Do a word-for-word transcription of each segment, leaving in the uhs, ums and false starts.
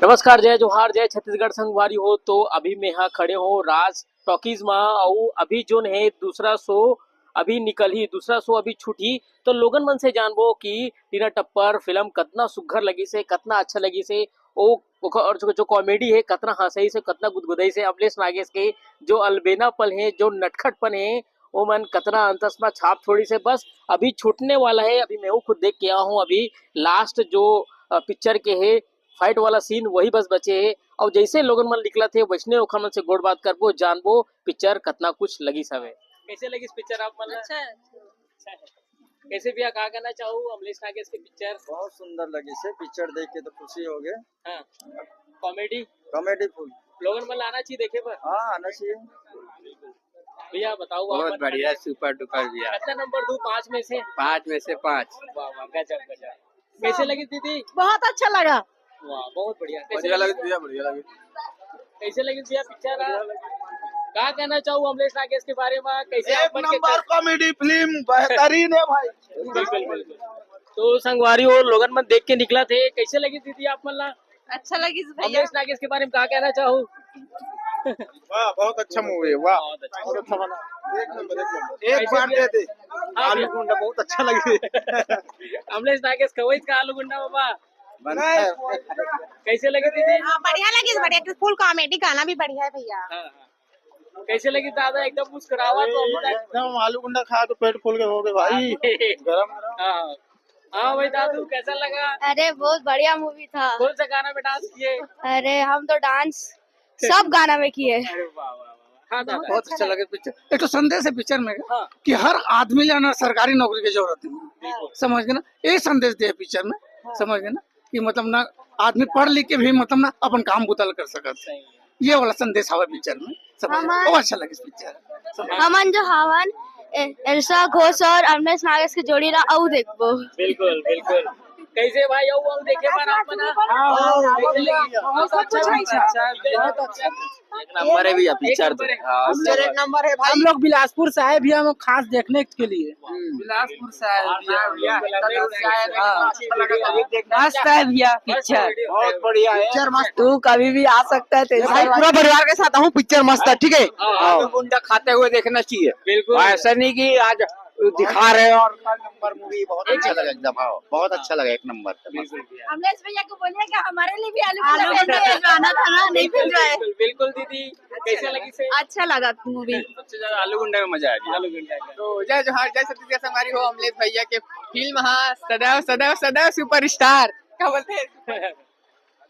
नमस्कार, जय जोहार, जय छत्तीसगढ़ संगवारी हो। तो अभी मैं हा खड़े हो राज टॉकीज मा, अउ अभी जोन है दूसरा शो अभी निकलही, दूसरा शो अभी छूटही। तो लोगन मन से जानबो कि टीना टप्पर फिल्म कतना सुग्घर लगिस हे, कतना अच्छा लगिस हे, ओ ओकर और जो, जो कॉमेडी है, कतना हंसइस हे, कतना गुदगुदइस हे, अमलेश नागेश के जो अलबेनापन है, जो नटखटपन है, वो मन कतना अंतस मा छाप छोड़िस हे। बस अभी छूटने वाला है, अभी मैं हूँ खुद देख के आया हूँ, अभी लास्ट जो अ, पिक्चर के है फाइट वाला सीन, वही बस बचे है। और जैसे लोगन मन निकलत हे, वैसने ओखर मन से गोठ बात करबो, जानबो पिक्चर कतना कुछ लगिस हवे। कैसे लगिस पिक्चर आप मन ला? अच्छा है। अच्छा है। कैसे भैया, का कहना चाहू अमलेश नागेश के पिक्चर? बहुत सुंदर लगिस हे, पिक्चर देख के तो खुशी हो गए। हाँ, कॉमेडी। कॉमेडी फुल। लोगन मन ला आना चाहिए देखे बर। हाँ, आना चाहिए। भैया बताओ, आप बहुत मन बढ़िया, सुपर डुपर भैया। कितना नंबर दूं पाँच में से? पाँच में से पाँच। वाह वाह, गजब गजब। कैसे लगिस दीदी? बहुत अच्छा लगा। वाह, बहुत बढ़िया। कैसे बढ़िया लगिस? लगिस भैया, बढ़िया लगिस। कैसे लगिस भैया पिक्चर? का कहना चाहू अमलेश नागेश के बारे में? कैसे एक आप मन के नंबर कॉमेडी फिल्म, बेहतरीन है भाई। बिल्कुल बिल्कुल। तो संगवारी हो, लोगन मन देख के निकलत हे, कैसे लगिस दीदी आप मन ला? अच्छा लगिस भैया। अमलेश नागेश के बारे में का कहना चाहू? वाह, बहुत अच्छा मूवी है, वाह। बहुत अच्छा। बहुत अच्छा बना। एक नंबर, एक नंबर। एक कैसे बार भैया? दे दे। हाँ आलू भैया। गुंडा बहुत अच्छा लगे। अमलेश नागेश खवैत का आलू गुंडा बाबा। बनता है। कैसे लगिस दीदी? हाँ, बढ़िया लगिस, बढ़िया। फुल कॉमेडी, गाना भी बढ़िया है भैया। हाँ, हाँ। कैसे लगिस दादा? एकदम मुस्कुरावा तो अभी तक। एकदम आलू गुंडा खाया तो पेट फूल के हो गए भाई। हाँ। गरम गरम। हाँ। हाँ भाई दादू, कैसा लगा? अरे, बहुत बढ़िया मूवी था। कौन सा गाना में डांस किए? अरे, हम तो डांस सब गाना में किए। अरे वाह वाह वाह। हाँ दादा। बहुत अच्छा लगे पिक्चर। एक तो संदेश है पिक्चर में हाँ। कि हर आदमी ला ना सरकारी नौकरी की जरूरत नहीं, बिल्कुल। समझ गए ना? ये संदेश दे पिक्चर में, हाँ। समझ गए ना, कि मतलब ना आदमी पढ़ लिख के भी मतलब ना अपन काम बुतल कर सकत है। सही है। ये वाला संदेश हवा पिक्चर में, समझ गए? हमार- बहुत अच्छा लगे पिक्चर। हमन जो हावन, ए-, एल्सा घोष और अमलेश नागेश के जोड़ी ला अउ देखबो। बिल्कुल बिल्कुल। कैसे भाई, अउ अउ देखे बर आप मन? हाँ, हाँ, हाँ, बहुत अच्छा, बहुत अच्छा। एक नंबर है भैया पिक्चर तो। हाँ, पिक्चर एक नंबर है भाई। हम लोग बिलासपुर से आए भैया, हम खास देखने के लिए। बिलासपुर से आए भैया। हाँ। मस्त है भैया पिक्चर। बहुत बढ़िया है। पिक्चर मस्त। तू कभी भी आ सकता है, tension भाई, मत। पूरा परिवार के साथ आऊँ, पिक्चर मस्त है, ठीक है? हाँ। आलू गुंडा खाते हुए देखना चाहिए। बिल्कुल। ऐसा नहीं कि आज दिखा रहे हैं और कल नंबर मूवी। बहुत अच्छा लगा एकदम। हाँ, बहुत अच्छा लगा, एक नंबर। बिल्कुल भैया। अमलेश भैया को बोलिए कि हमारे लिए भी आलू आलू गुंडा गुंडा भिजवाना था ना, नहीं भिजवाए। बिल्कुल, बिल्कुल दीदी, कैसे लगिस हे? अच्छा लगा मूवी। सबसे ज्यादा आलू गुंडा में मजा आ गया। आलू गुंडा का। तो जय जोहार, जय छत्तीसगढ़ संगवारी हो, अमलेश भैया के फिल्म हाँ सदैव सदैव सदैव सुपरस्टार। क्या बोलते हैं?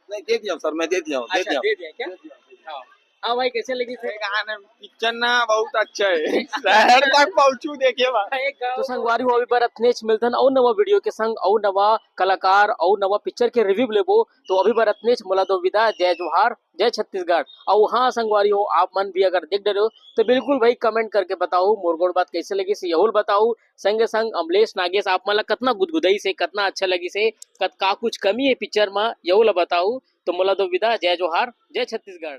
नहीं, दे दिया हूँ सर, मैं दे दिया हूँ, दे अच्छा, दिया हूँ। दे दिया क्या? हाँ। हाँ भाई, कैसे लगिस हे? गाना, पिक्चर ना बहुत अच्छा है। शहर तक पहुँचू, देखिए भाई। एक गाँव तो संगवारी हो, अभी बर अतनेच मिलथन अउ नवा वीडियो के संग, अउ नवा कलाकार, अउ नवा पिक्चर के रिव्यू लेबो। तो अभी बर अतनेच, मोला दो विदा, जय जोहार, जय छत्तीसगढ़। अउ हाँ संगवारी हो, आप मन भी अगर देख डरे हो तो बिल्कुल भाई कमेंट करके बताओ, मोर गोठ बात कैसे लगिस हे, यहू ल बताओ। संगे संग अमलेश नागेश आप मन ला कतना गुदगुदाइस हे, कतना अच्छा लगिस हे, कत का कुछ कमी है पिक्चर मा, यहू ला बताओ। तो मोला दो विदा, जय जोहार, जय छत्तीसगढ़।